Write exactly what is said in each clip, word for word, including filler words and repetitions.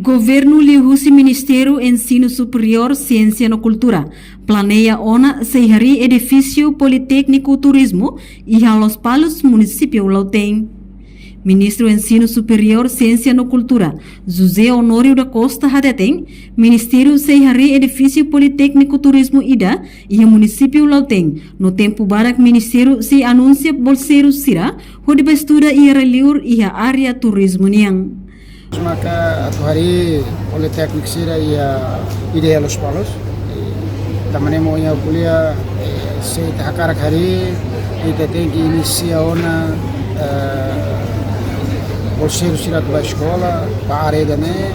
Governu liuhusi Ministériu Ensinu Superiór, Siénsia no Kultura planeia ona sei harii edifísiu Politékniku Turizmu iha Lospalos, munisípiu Lautém. Ministru Ensinu Superiór, Siénsia no Kultura, José Honório da Costa, hateten Ministériu sei harii edifísiu Politékniku Turizmu ida iha munisípiu Lautém, no tempu badak Ministériu sei anunsia bolseiru sira hodi bá estuda iha rai-liur iha área turizmu nian. Maka atu harii politékniku sira iha, iha Lospalos. Tanba ne'e mak ohin ha'u ko'alia, eh, se ita hakarak harii, ita tenke inisia ona, eh, bolseiru sira atu bá eskola ba área ida-ne'e,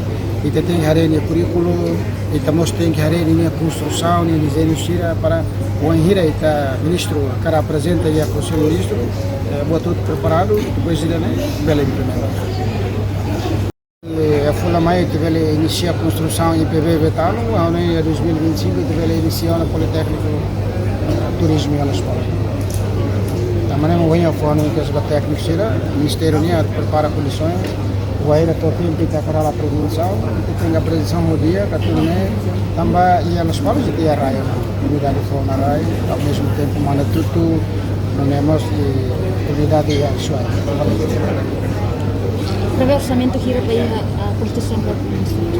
ita tenke haree nia kurríkulu, ita mós tenke haree nia konstrusaun, nia dezeñu sira para wainhira ita ministru hakarak aprezenta iha Konsellu Ministru, eh, buat hotu preparadu, depois ida-ne'e bele implementa. Eh, fulan mai ita bele inisia konstrusaun I P B Betano, ha'u hanoin iha dois mil e vinte e cinco ita bele inisia ona politékniku, eh, turizmu iha Lospalos. Tanba ne'e mak ohin ha'u fó-hanoin kedas ba tékniku sira, ministériu nian prepara kondisoens, wainhira to'o tempu ita hakarak aprezentasaun, ita tenke aprezentasaun ho di'ak, atu nune'e tanba iha Lospalos ita iha rai ona, unidade foun na rai, ao mesmo tempo Manatutu, nune'e mós, eh, unidade iha Ushuaia. Prevee orsamentu hira ba iha, ah, konstrusaun ba?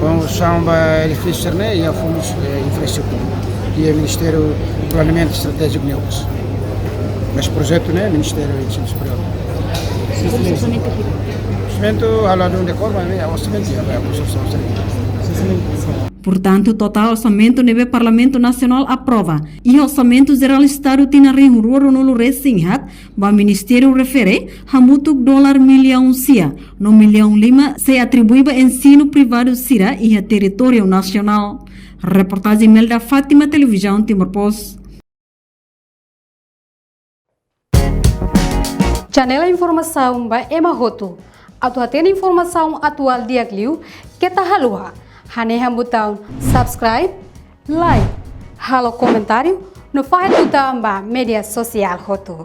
Konstrusaun ba edifísiu ne'e iha fundus, eh, infraestrutura, iha Ministériu Planeamentu Estratéjiku nian mós. Mas projetu ne'e Ministériu Ensinu Superiór. Prevee orsamentu hira? Orsamentu ha'u la dún dekór, mas, eh, orsamentu iha, ba konstrusaun sira. Portantu, totál orsamentu ne'ebé Parlamentu Nasionál aprova iha Orsamentu Jerál Estadu tinan rihun rua ruanulu-resin-haat ba ministériu refere hamutuk dolar millaun sia, no millaun lima sei atribui ba ensinu privadu sira iha territóriu nasionál. Reportajen Imelda Fátima, Televizaun Timor Post. Janela informasaun ba ema hotu. Atu hatene informasaun atuál di'ak liu, keta haluha hanehan butaun subscribe, like, halo komentáriu, no fahe tutan ba média sosiál hotu.